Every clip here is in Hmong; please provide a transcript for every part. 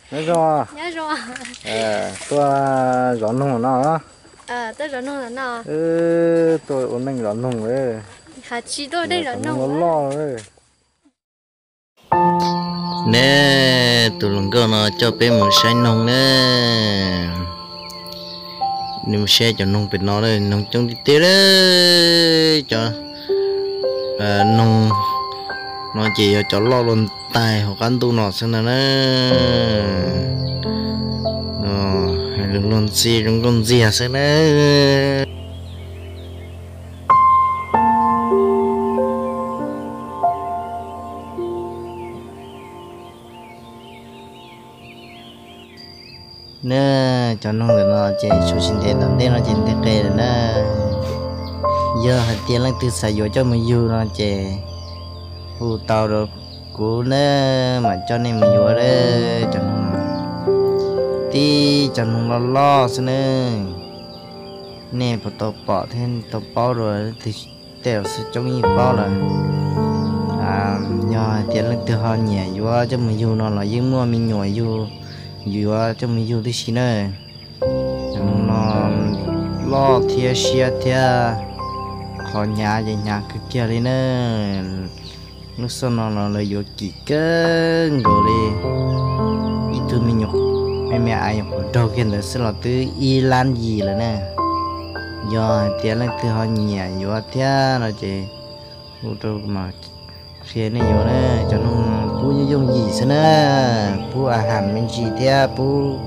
Nyob zoo. Tuaj zov noog no. Tuaj ua neej zov noog. Loj. Ne, tus hluas nkauj no coj peb mus saib noog ne. Nws mus saib cov noog pem no, noog coob tiag tiag li. Cov noog no ces yog cov loj luaj ntais hauv qab ntuj no xwb ntag na. Hais lus luag ntxhi zoo nkauj ntxiag xwb na. Ne, cov noog ntawm no ces tshwm sim ntev tom ntej no ces nteg qe lawm na. Yog hais tias leej twg xav yuav coj mus yug no ces hu tau rau kuv ne, mam coj nej mus yuav cov noog no. Tib cov noog loj loj xwb ne. Nej puas tau pom thiab tau paub dua, tej zaum xwb coob yeej paub lawm. Yog hais tias leej twg ho nyiam yuav coj mus yug no los yeej muaj me nyuam yug, yuav coj mus yug tib si na. Cov noog no loj thiab siab thiab, qhov hnyav ces hnyav kawg kiag li na. Lub xyoo no los lawv yuav kim kawg nkaus li. Ib tug me nyuam me me ais nyuam qhuav raug kiag ntawd xwb los twb ib lab yim lawm na. Yog hais tias leej twg ho nyiam yuav thiab no ces hu rau mas qhia nej yuav na. Cov noog pub yooj yooj yim xwb na, pub a has me ntsis thiab pub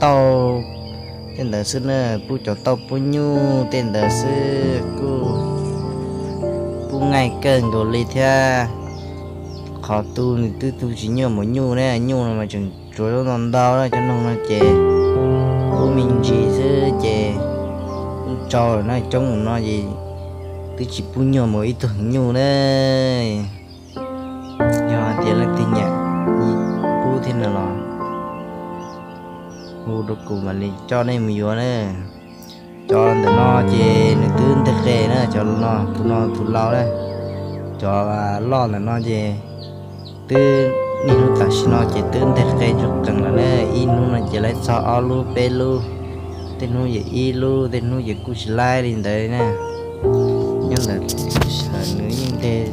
tauj tej ntawd xwb na, pub cov tauj pub nyuj tej ntawd xwb kuj pub nqaij kawg nkaus li thiab. Qhov tu nws twb tu tsis nyuaj mus nyuj ne, nyuj no mas tseem tsuav zaub ntau ntau na, cov noog no ces pub me ntsis xwb ces kuj tsau lawm na, coob mus no ces twb tsis pub nyuaj mus ib tug nyuj na. Yog hais tias leej twg nyiam pub thiab no los hu rau kuv mam li coj nej mus yuav na. Cov ntawm no ces nws twb nteg qe na, cov no tus no tus laus na. Cov loj ntawm no ces twb niaj hnub tam sim no ces twb nteg qe ntsuag qees lawm na. Ib hnub no ces laib txog ob lub peb lub, tej hnub ces ib lub, tej hnub ces kuj tsis laib li ntawd na. Nyob ntawm sawv nws yeej nteg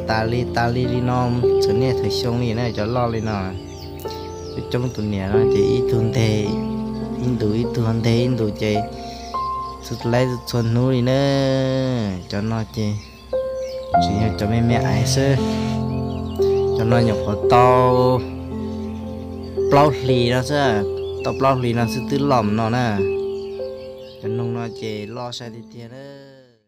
tas li tas li li no txhua niaj txhua xyoo li na, cov loj li no. Coob coob tus niam no ces ib tug nteg ib ntus, ib tug nteg ib ntus ces txhua laib txhua hnub li na. Cov no ces tseem yog cov me me aiv xwb. Cov no nyuam qhuav tau plaub hlis no xwb, tau plaub hlis no xwb twb loj mus no na. Cov noog no ces loj sai tiag tiag na.